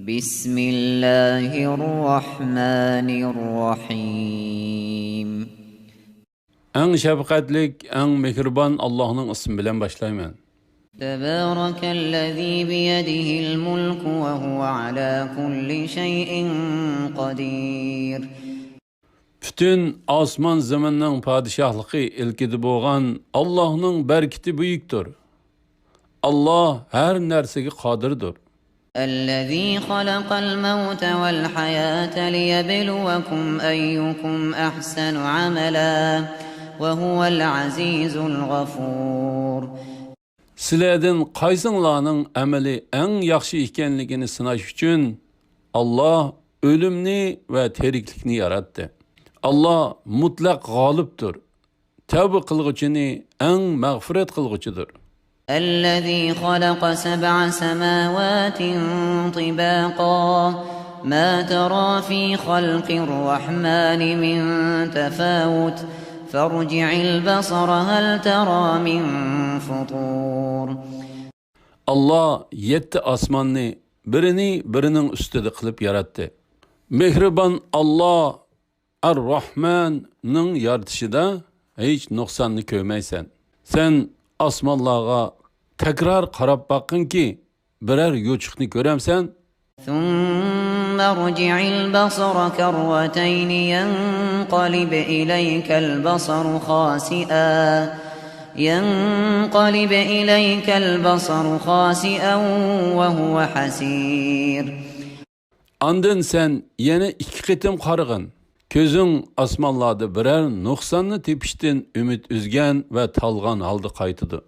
بسم الله الرحمن الرحيم. En şefkatlik, en mehriban Allah'ın ismi bilen başlayman. تبارك الذي بيده الملك وهو على كل شيء قدير. Bütün asman zamanның padişahlığı ilkidi boğan Allah'ın berkiti büyüktür. Allah her nersege kadirdir. الذي خلق الموت والحياة ليبلوكم أيكم أحسن عملا وهو العزيز الغفور. Siledin qaysınlarning amali en yaxshi ekanligini sinash uchun Allah ölümni ve teriklikni yaratdi. Allah mutlaq g'olibdir. Tavba qilg'uchini en mag'firat qilg'uchidir. الذي خلق سبع سماوات طباقا ما ترى في خلق الرحمن من تفاوت فارجع البصر هل ترى من فطور. Allah 7 asmanni birinin üstüde qilib yaratdi. Mehriban Allah Ar-Rahmanning yaratishida hech nuqsonni ko'rmaysan. Sen asmanlarga tekrar qarab baqinki birer yo'chiqni ko'ramsan. ثم ارجع البصر كرتين ينقلب إليك البصر خاسئا وهو حسير. Andın sen yine 2 qitim qarag'in. Ko'zing asmanlarda birer nuqsonni tepishdan umid üzgen ve talgan halda qaytidi.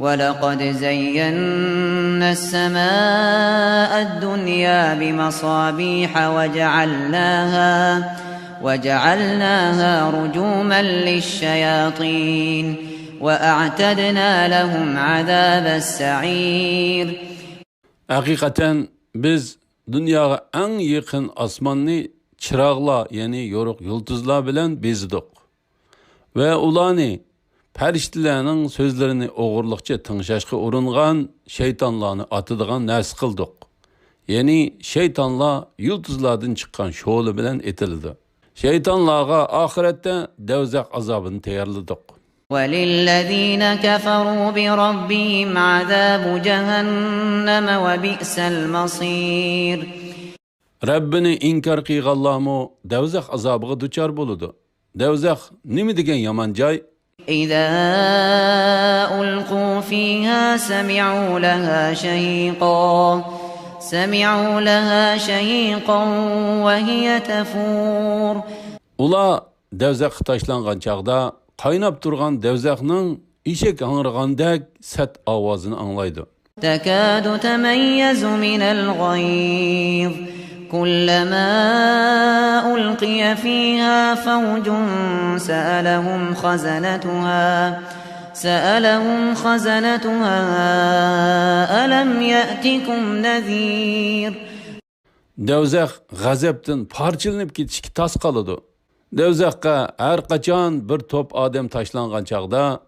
ولقد زينا السماء الدنيا بمصابيح وجعلناها رجوما للشياطين وأعتدنا لهم عذاب السعير. Hakikaten biz dünyaya en yakın asmanni çırağla yani yoruk yıldızlar bilen bezdik. Ve ulanı Pəriştilərinin sözlərini oğurluqca tınşaşqı urunğan şeytanlarını atıdığan nərs qıldıq. Yani şeytanlar yıldızlardan çıqqan şoğlu bilən etildi. Şeytanlarga ahirette devzaq azabını tayarladık. وَلِلَّذِينَ كَفَرُوا بِرَبِّهِمْ عَذَابُ جَهَنَّمَ وَبِئْسَ الْمَصِيرُ. Rabbini inkar qıyğanlarmı devzaq azabıga duçar boludu. Devzaq nimi degen yaman jay? إذا ألقوا فيها سمعوا لها شهيقا وهي تفور. Ula devzaq taşlanğan çağda qaynap turgan devzaqning işek anırğandek sat avazını anlaydı. تكاد تميز من الغيظ كلما ألقي فيها فوج سألهم خزنتها ألم يأتكم نذير. Devzaq g'azabdan parçalanıp ketishga tas qoladi. Devzaqqa har qachon bir top odam tashlangan chaqda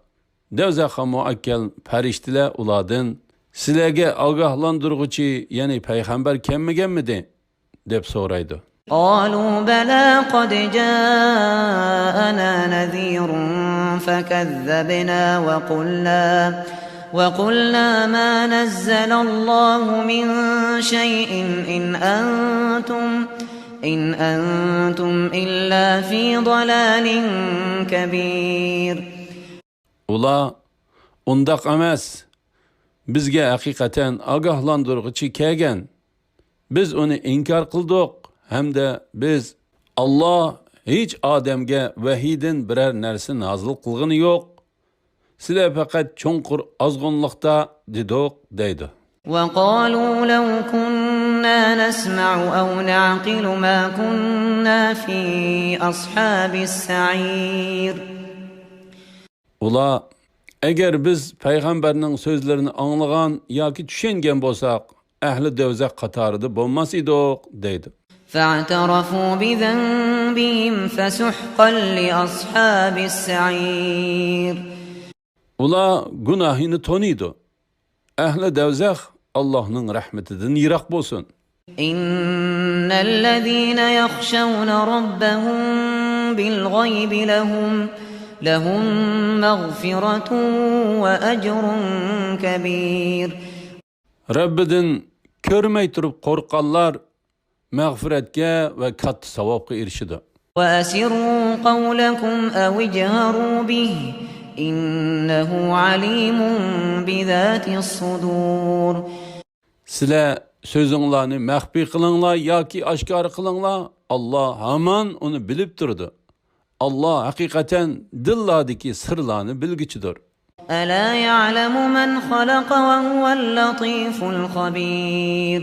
devzaqqa muakkal farishtalar ulardan sizlarga ogohlantiruvchi, ya'ni payg'ambar kelmaganmidi deb so'raydi. قالوا بلى قد جاءنا نذير فكذبنا وقلنا ما نزل الله من شيء إن أنتم إلا في ضلال كبير. Ula undaq emas. Bizga haqiqatan ogohlantiruvchi kelgan. Biz onu inkar qildik. Hem de biz Allah hiç Adem'ge vahiyden birer nersi nazil qılgını yok. Sizler fakat çonqur azgınlıkta dedik deydi. وَقَالُوا لَوْ كُنَّا نَسْمَعُ أَوْ نَعْقِلُ مَا كُنَّا فِي أَصْحَابِ السَّعِيرِ. Ula eğer biz peygamberinin sözlerini anlagan yoki tushungan bo'lsak, ahli devzaq qatorida bo'lmas edik deydi. فاعترفوا بذنبهم فسحقا لأصحاب السعير. Ula günahını toniydi. Ahli devzaq Allah'ın rahmetinden yirak bolsun. إن الذين يخشون ربهم بالغيب لهم مغفرة وأجر كبير. Rabbidan ko'rmay turib qo'rqqanlar mag'firatga va katta savobga erishadi. وأسروا قولكم أو اجهروا به إنه عليم بذات الصدور. Sizlar so'zinglarni maxfiy qilinglar yoki oshkor qilinglar, Alloh hamon uni bilib turdi. Alloh haqiqatan dillardagi sirlarni bilguchidir. ألا يعلم من خلق وهو اللطيف الخبير.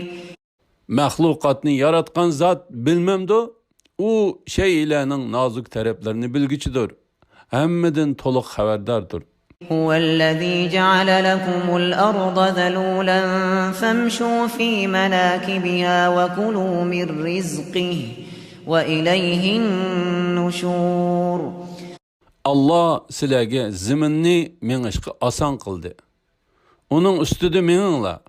Mahluqotni yaratgan zot bilmamdi, u şeylarning nozik taraflarini bilguchidir. Hammadan to'liq xabardardir. هو الذي جعل لكم الأرض ذلولا فامشوا في مناكبها وكلوا من رزقه وإليه النشور. Allah sizlarga zaminni mengishga oson qildi. Uning ustida meninglar.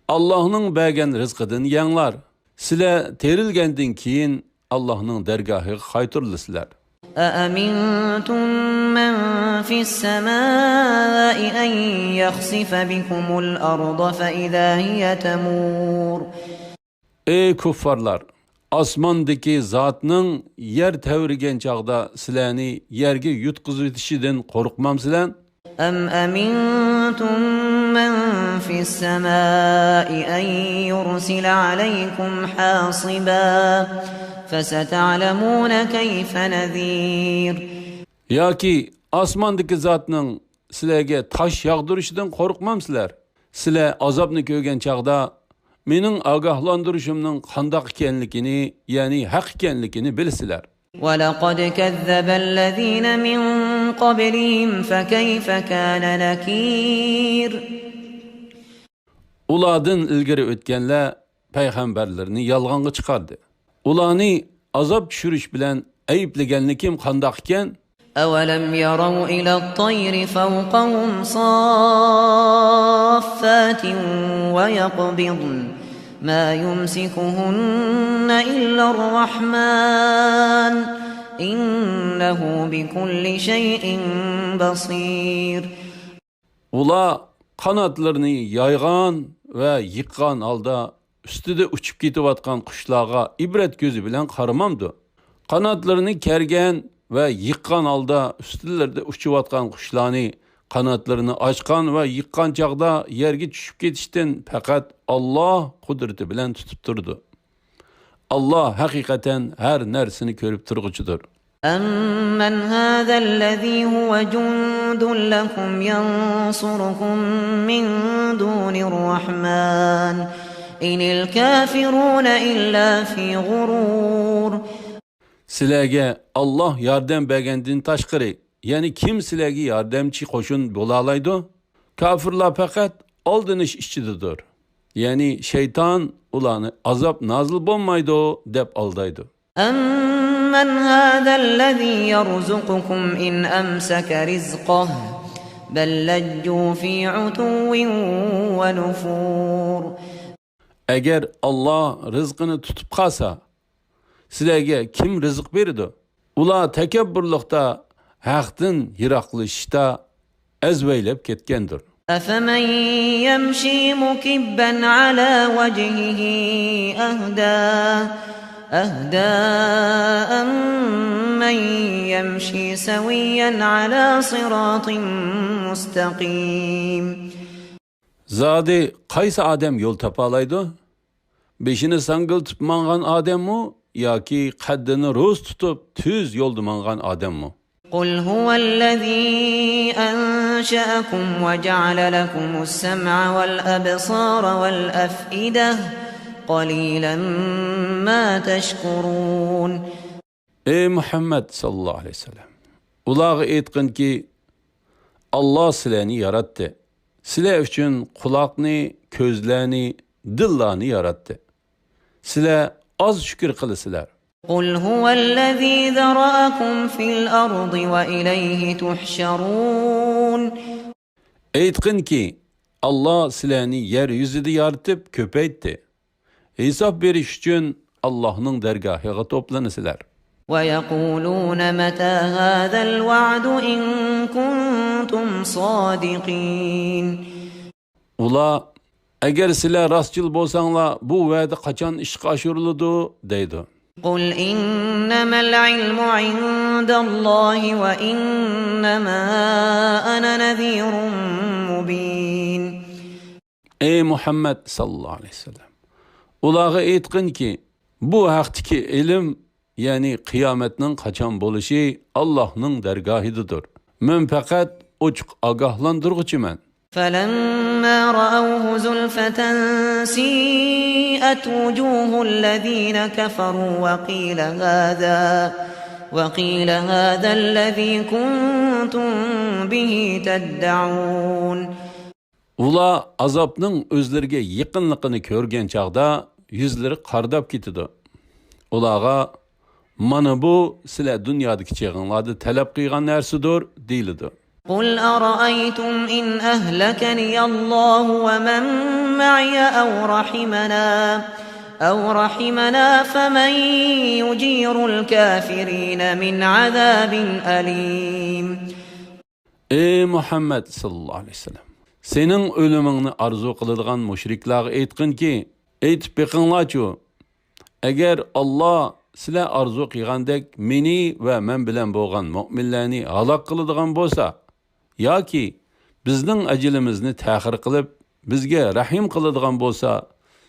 Allohning bergan rizqidan yanglar. Sizlar terilgandan keyin Allohning dargohiga qaytirilasizlar. أأمنتم من في السماء أن يخسف بكم الأرض فإذا هي تمور. Ey kuffarlar, osmondagi zotning yer tavrigan chog'da sizlarni yerga yutqizib etishidan qo'rqmamsizlar? أم أمنتم من في السماء أن يرسل عليكم حاصبا فستعلمون كيف نذير. Yoki osmondagi zotning sizlarga tosh yog'dirishidan qo'rqmamsizlar? Sizlar azobni ko'rgan chog'da mening ogohlantirishimning qandoq ekanligini, ya'ni haq ekanligini bilasizlar. ولقد كذب الذين من قبلهم فكيف كان نكير. Ulardan ilgari o'tganlar payg'ambarlarni yolg'onga chiqardi. Ularni azob tushirish bilan ayblaganlik kim qandoq ekan? أولم يروا إلى الطير فوقهم صافات ويقبضن ما يمسكهن إلا الرحمن إنه بكل شيء بصير. Ular qanotlarini yaygan ve yıkkan halda üstüde uçup ketayotgan qushlarga ibret gözü bilan qaramamdı. Qanotlarini kergen ve yıkkan halda üstülerinde uçuyotgan qushlarni qanotlarini açkan ve yıkkan chaqda yerga tushib ketishdan faqat Allah kudreti bilan tutib turdi. Allah haqiqatan her narsani ko'rib turguchidir. أمن هذا الذي هو جند لكم ينصركم من دون الرحمن إن الكافرون إلا في غرور. Sizlarga Allah yardım bergandan tashqari, ya'ni kim sizlarga yordamchi qo'shin bo'la oladi? Kofirlar faqat oldinish ichidadir. Ya'ni shayton ularni azob nozil bo'lmaydi deb aldaydi. أمن هذا الذي يرزقكم إن أمسك رزقه بل لجوا في عتو ونفور. Agar Allah rizqini tutib qolsa, sizlarga kim rizq berdi? Ular takabburlikda, haqdan yiroqlashishda azvaylab ketgandir. أفمن يمشي مكبا على وجهه أهدى أمن يمشي سويا على صراط مستقيم. Zadi qaysi odam yo'l topalaydi? Beshini sangiltib mangan odammi yoki qaddini ro'z tutib tuz yo'lda mangan odammi? قل هو الذي أنشأكم وجعل لكم السمع والأبصار والأفئدة قليلا ما تشكرون. Ey Muhammed sallallahu aleyhi ve sellem. Ulağı aytqin ki Allah sizlarni yaratdi. Sizlar uchun quloqni, ko'zlarni, dillarni yaratdi. Sizlar oz shukr qilasizlar. قل هو الذي ذرأكم في الأرض وإليه تحشرون. Aytqin ki Allah sizlarni yer yuzida yaratib ko'paytdi. hesap beriş üçün Allah'ın dergahıga toplanısılar. وَيَقُولُونَ مَتَى هَذَا الْوَعْدُ إِن كُنتُمْ صَادِقِينَ Ula, eğer sizler rastçıl bolsaňlar, bu va'da kaçan işe aşırılıdı, deydi. قُلْ إِنَّمَا الْعِلْمُ عِندَ اللّٰهِ وَإِنَّمَا أَنَا نَذِيرٌ مُبِينٌ. Ey Muhammed sallallahu aleyhi ve sellem, ulağa aytgın ki, bu haktaki ilim, yani kıyametinin kaçan boluşu Allah'ın dergahıdır. Men fakat oçuk agahlandırgıçımen. فَلَمَّا رَأَوْهُ زُلْفَةً سِيئَتْ وُجُوهُ الَّذِينَ كَفَرُوا وَقِيلَ هَذَا الَّذِي كُنْتُمْ بِهِ تَدَّعُونَ. Ula azapның özlerge yıkınlıkını körgen çağda yüzleri kardap gitidi. Ulağa mana bu sile dünyadaki çağınlarda talep kıygan nersidir deyildi. قُلْ أَرَأَيْتُمْ إِنْ أَهْلَكَنِيَ اللّٰهُ وَمَنْ مَعِيَ أَوْ رَحِمَنَا فَمَنْ يُجِيرُ الْكَافِرِينَ مِنْ عَذَابٍ أَلِيمٍ. Ey Muhammed sallallahu aleyhi ve sellem, senin ölümünü arzu kılıdığan müşrikler aytgın ki, aytıp beqinlaçu, eğer Allah sizler arzu qilgandek meni ve men bilen bolgan mu'minlarni halak kılıdığan bolsa, ya ki bizning acilimizni ta'xir qilib, bizga rahim qiladigan bolsa,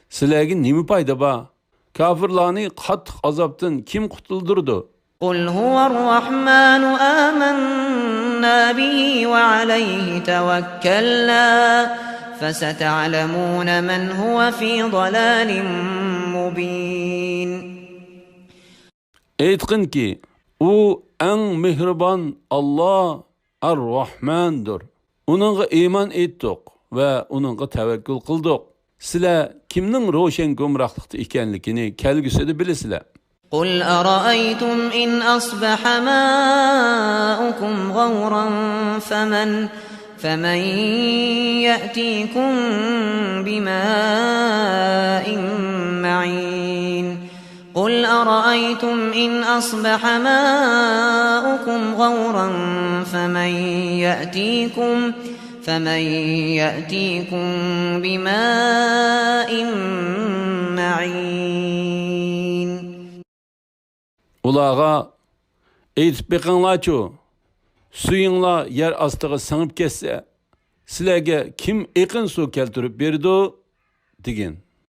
sizlarga nima payda ba? Kafirlarni qattiq azobdan kim qutuldirdi? قُلْ هُوَ الرَّحْمَنُ آمَنَّا بِهِ وَعَلَيْهِ تَوَكَّلْنَا فَسَتَعْلَمُونَ مَنْ هُوَ فِي ضَلَالٍ مُبِينٍ. Aytqin ki, o en mehriban Allah Ar-Rahmandır. Onunğa iman etdik ve onunğa tevekkül kıldık. Sizler kimning roşen gumrahlıkta ekenligini kelgüsüde bilisizler. قُلْ أَرَأَيْتُمْ إِنْ أَصْبَحَ مَاؤُكُمْ غَوْرًا فَمَنْ يَأْتِيكُمْ بِمَاءٍ مَعِينٍ. قُلْ أَرَأَيْتُمْ إِنْ أَصْبَحَ مَاؤُكُمْ غَوْرًا فَمَنْ يَأْتِيكُمْ بِمَاءٍ مَعِينٍ. Ulağa aytıp beqinlaçu, suyunla yer astığı sınıp kesse, sizlerge kim ekin su keltirip berdi degin.